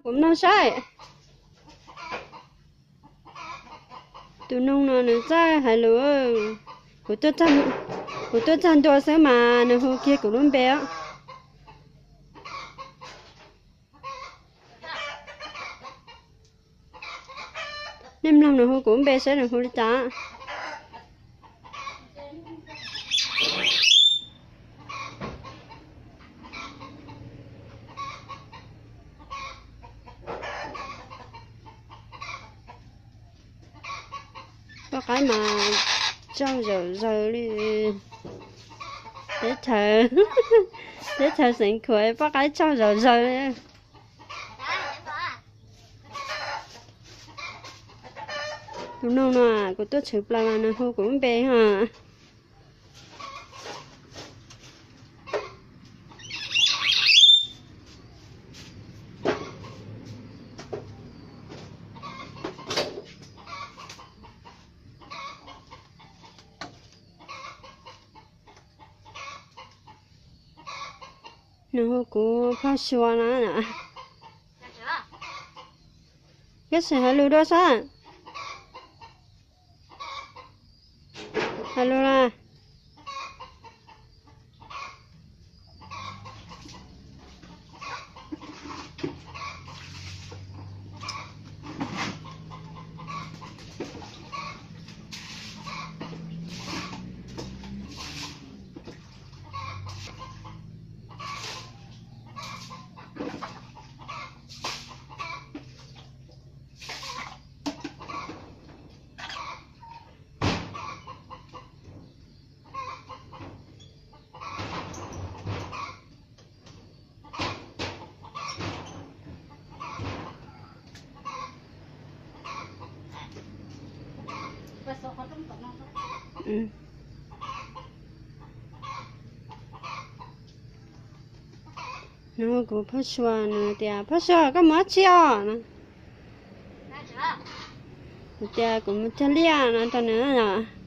Kuv mloog saib. Tus noog no nws txawj hais lus. Kuv tuaj txog ntua xwb mas nws hu kiag kuv lub npe os. Nej mloog nws hu kuv lub npe saib nws hu li cas. Poj qaib mas tsaug zom zaws li. Teb chaws, teb chaws Xeev Khuam poj qaib tsaug zom zaws li. Tus noog no kuv tuaj tshwm plaws mas nws hu kuv lub npe os. Nws hu kuv Phauj Sua no. Koj sim hais lus dua saib. Hais lus na. Nws hu kuv Phauj Sua, nws tias, Phauj Sua, koj mus dab tsi os? Kuv tias, Kuv mus cog liaj no rau nws os.